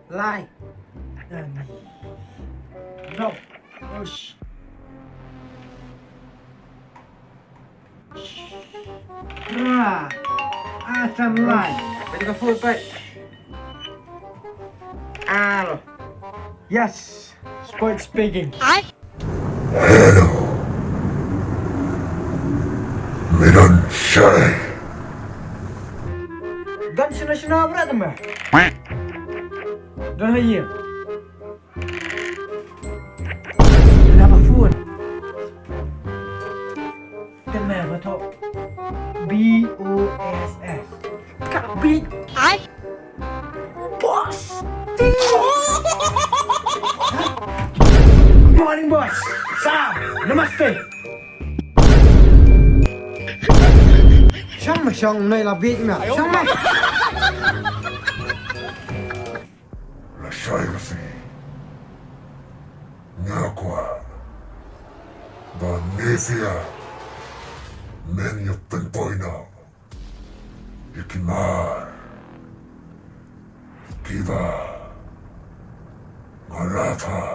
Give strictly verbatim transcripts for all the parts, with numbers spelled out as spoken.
Lai. Ani. No. Ush. Ra. Asan lai. Pwede ka food, pwede. Alo. Yes. Spoil speaking. Hello. Midan shai. Dan shina shina berat mah. Dan hayi. Kenapa phone? Te me ba thoh B O S S. Ka B. Ai. Boss. Good morning, boss. Sir, namaste. Shong ma shong, noi la bit ma. Shong ma. Lashai lasi. Nga kwah ba Messiah men ïa pynpoi noh ïa ki mar kiba nga la thah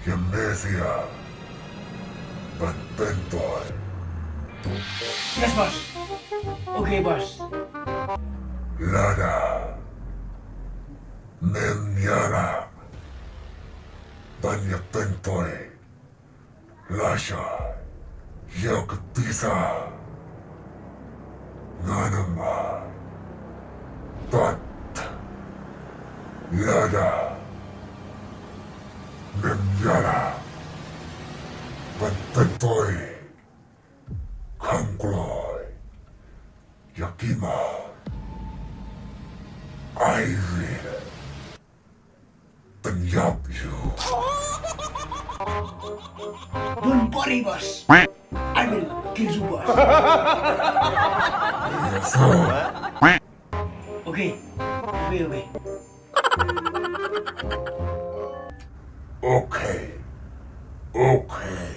ïa Messiah ban pynpoi. Yes, boss. Okay, boss. Lada mem ïarap ban ïa pynpoi lashai ïa ka pisa, nga namar. But lada mem ïarap ban pynpoi kham kloi ïa ki mar, I will pynïap ïa u. Don't worry, boss. I will kill you, boss. Yes, sir. Okay. Okay, okay. Okay. Okay.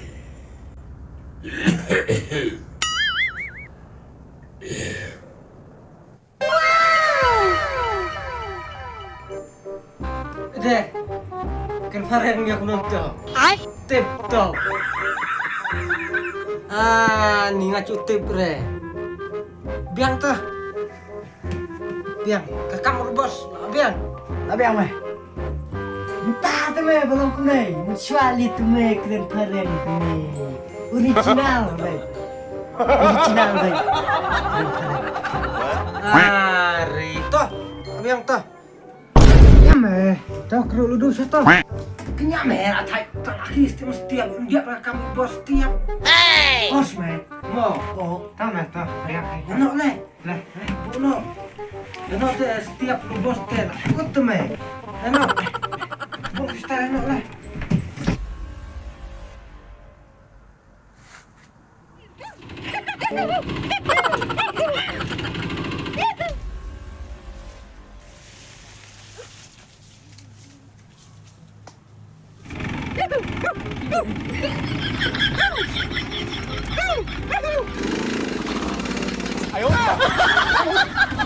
Deh, kan pareng ïa kumno to. Ai, tip to. Ah, ni nga ju tip re. Biang to. Biang, ka kam ur boss, biang. Biang me. Mynta te me ba long kumne, mynshwa li te me kren pareng te me. Original, right? Original, right? Kren pareng. Ari to, biang to. Ïa me, to kru ludu sha to. Kenya me, atai, ta aki stiam stiam, ndia pra kam boss stiam. Boss me, mo, oh, ta me to, ya, ya. Ano le? Leh, leh, buh noh. Leh noh te, stiap lu bos te, lah. Ikut tu, meh. Leh noh. Buh pistol, leh noh, leh.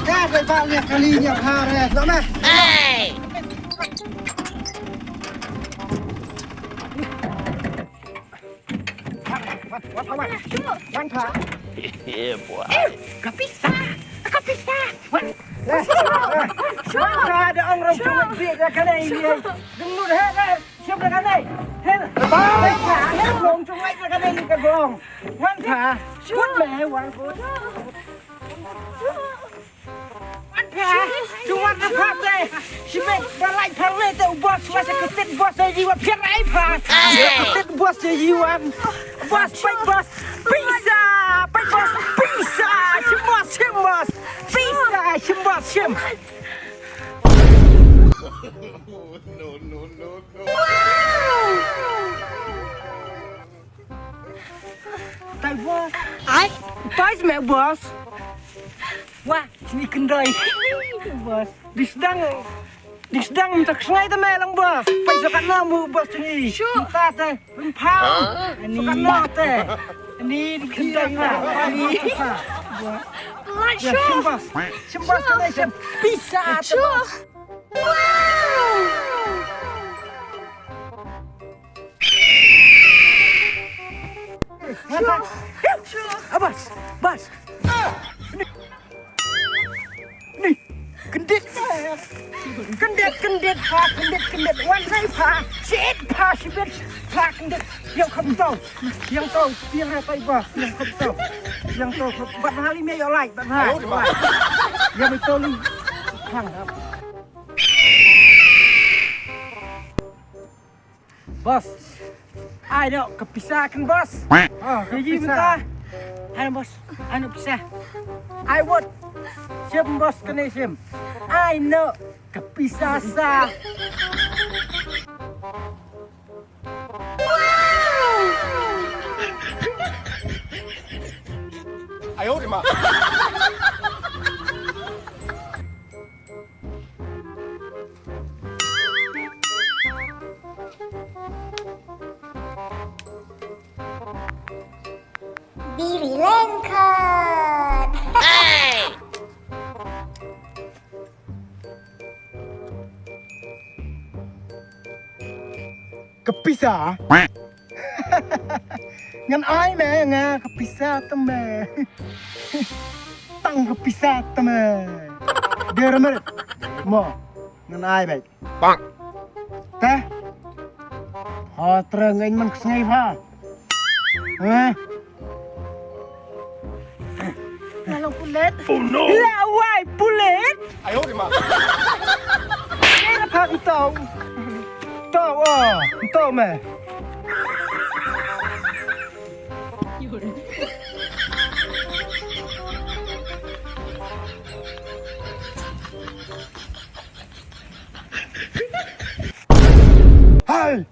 Ka dei ba lia kali nia pha re. Lo meh. Wan, wan, wan, wan. Wan pha. Yeah, boy. Ka pisa. Ka pisa. Wan. Wan pha da ong rong chung bi da ka dei. Dum nu he da. Siap da ka dei. He. Ba. He rong chung ai da ka dei ka bong. Wan pha. Kut me wan kut. Wan pha. Chuan na pha te. Shi me da lai pha le te u boss wa sa ka tit boss ai wa pha ai pha. Ka tit boss ai wan. Boss, pai boss. Pisa, pai boss. Pisa. Shim boss, shim boss. Pisa, shim boss, shim. No, no, no, no. Tai boss. Ai, tai me boss. Wah, sini kendai. Boss. Di sedang, di sedang tak sengai te me lang boss. Pai sa katno mu boss ni. Sure. Ta te, empau. Ni sa katno te. Ni di kendai na. Ni. Boss. Like, ya, sure. Shim boss. Shim boss, sure. Pisa te boss. Abas, Bas. Ni, kyndit. Kyndit, kyndit, pha, kyndit, kyndit. Wan nai pha, shit, pha, shibit, pha, kyndit. Yang kham tau, yang tau, yang ra tai ba, yang kham tau. Yang tau, bat hali me yo lai, bat ha. Yang itu li. Hang, hang. Boss, ai noh ka pisa kan, boss. Ah, ka pisa. Ai noh, boss, ai noh pisa. Ai wot. Shim, boss, kane shim. Ai noh ka pisa sa. Ayo, di ma. Biri lengkot. Ka pisa. Ngan ai me nga ka pisa te me. Tang ka pisa te me. Dei re mer. Mo. Ngan ai beit. Bang. Te. Ha, treng ngan man ksngai pha. Eh. Lalu pulet. Oh no. Lawai pulet. Ayo, di ma. Ni na phak ntau. Ntau, oh, ntau me. Hai.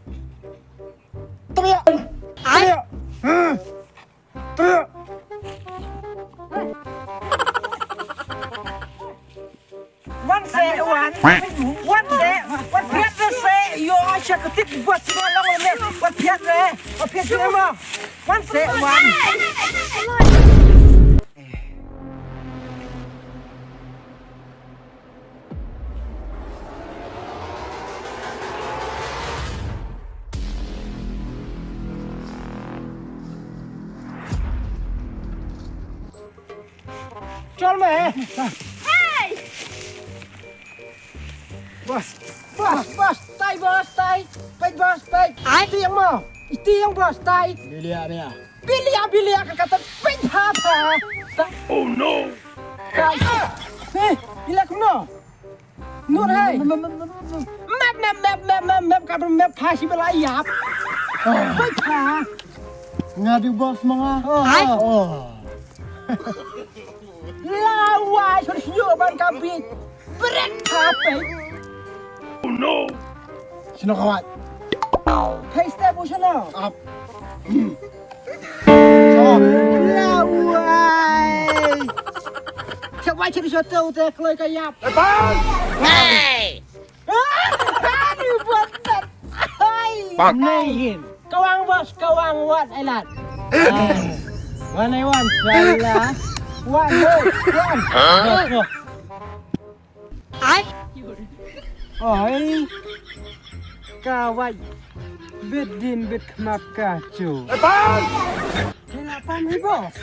Teriak. Teriak. Huh. Teriak. Wan se, wan. Wan se, wan piat se. Yo, sha ka tit buat sini long le. Wan piat se. Wan piat se mo. Wan se, wan. Chol me. Hey! Boss, boss, boss, tai boss, tai. Peit boss, peit. Ai. Iti yang mo. Iti yang boss, tai. Bilia, bilia. Bilia, bilia ka kata peit pha pha. Ta- Oh no. Kai. Eh, ila kumno? Nur hai. Map, map, map, map, map, map, ka map pha shi bela yap. Peit pha. Nga di boss manga. Oh. Ai. Oh. Lawai, sur sio ban ka bit. Bret ka peit. Oh no. Sino kawat. Peit step u sino. Up. Lawai. Te wai chiri soto te kloi ka yap. Hey! Ani buat tat. Hai. Bang. Nai hin. Kawang boss, kawang wan ai lad. Wan ai wan, salah. Wan, wan, wan. Huh? Boss, boss. Ai. Oi. Kawai. Bit din bit khmat ka chu. Bang. Kena pam hi boss.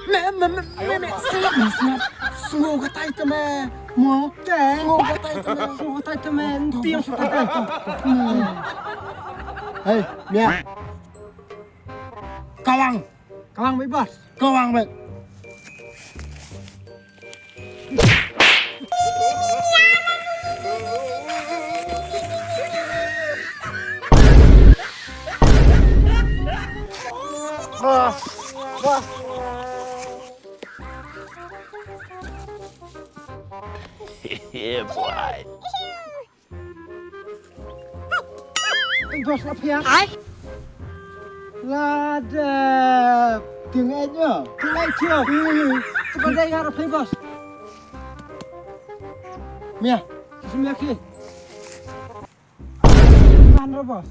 Me, me, me, me, me, slap, me, slap. Sngo ka tai te me. Mo, te. Sngo ka tai te me. Sngo ka tai te me. Tiang sa ka tai te. Hey, mia. Kawang. Kawang, me boss. Kawang, me. Yeah, boy. Boss, apa ya? Ai. Lada. Tiang aja. Tiang aja. Sebagai ngarep, boss. Mia. Sesungguhnya ki. Mana, boss?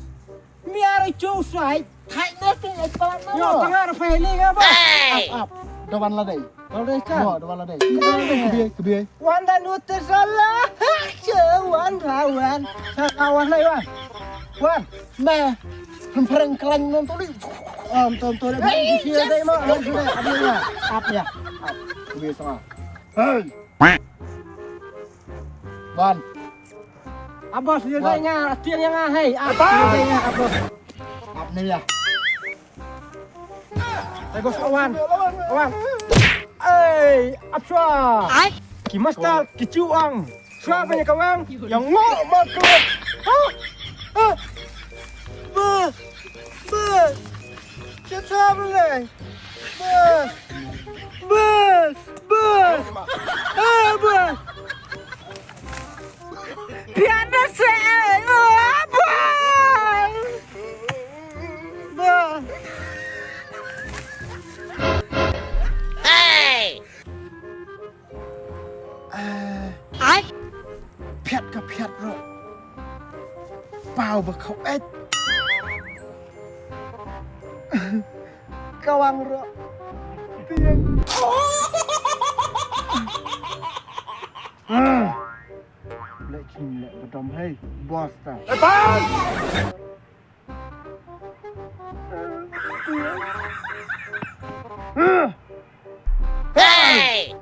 Mia ri chu sai. Thai ne tu ai palat na. Yo, tengah ri phe ni nga, boss. Hey! Up, up. Dawan la dei. Dawan dei cha. Mo, dawan la dei. Dawan dei. Kebiai, kebiai. Wan dan utus Allah. Wan, sa ka wan lai wan. Wan, me. Hempreng kelang non tuli. Om tom tuli. Hey, yes. Dai mo, hon sudah. Ap ya. Ap ya. Ap. Kubi sama. Hey. Wan. Abos dia dai nga, tiang yang nga, hey. Ap. Dia dai nga, abos. Ap ni ya. Hai bos, lawan. Lawan. Ei, ap shuwa. Ai. Ki master, ki chuang. Shuwa banya kawang. Yang ngok ma klok. Ha? Ha? Bos. Bos. Kita boleh. Bos. Bos. Bos. Ah, bos. Pian na se. Ah, bos. Bos. Hey! Ai! Phiat ka phiat ruh. Paw ba khawet. Kawang ruh. Tiang. Leh chim leh badom hei. Bos ta. Hey!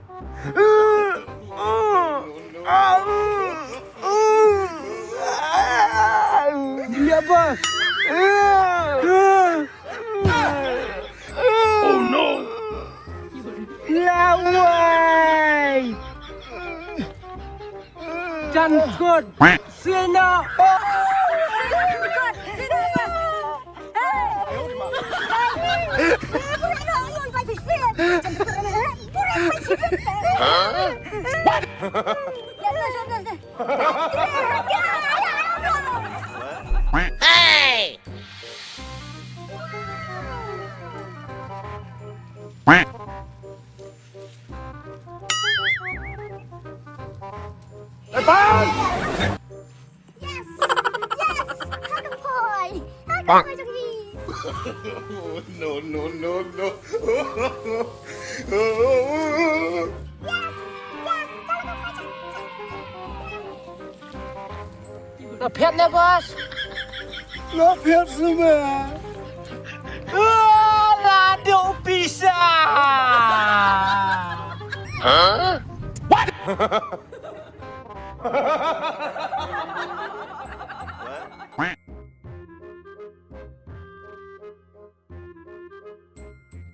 Gila, bos. Oh no! Lawai! Jan kot. Sino. Hey! Yes! Yes! Ha ka poi! Ha ka poi jong ngi! No, no, no, no. Yes! Yes! Ka la ka poi jong ngi! Nga phet ne, boss? Nga phet shuh me. Ah, la dei pisa. Huh? What?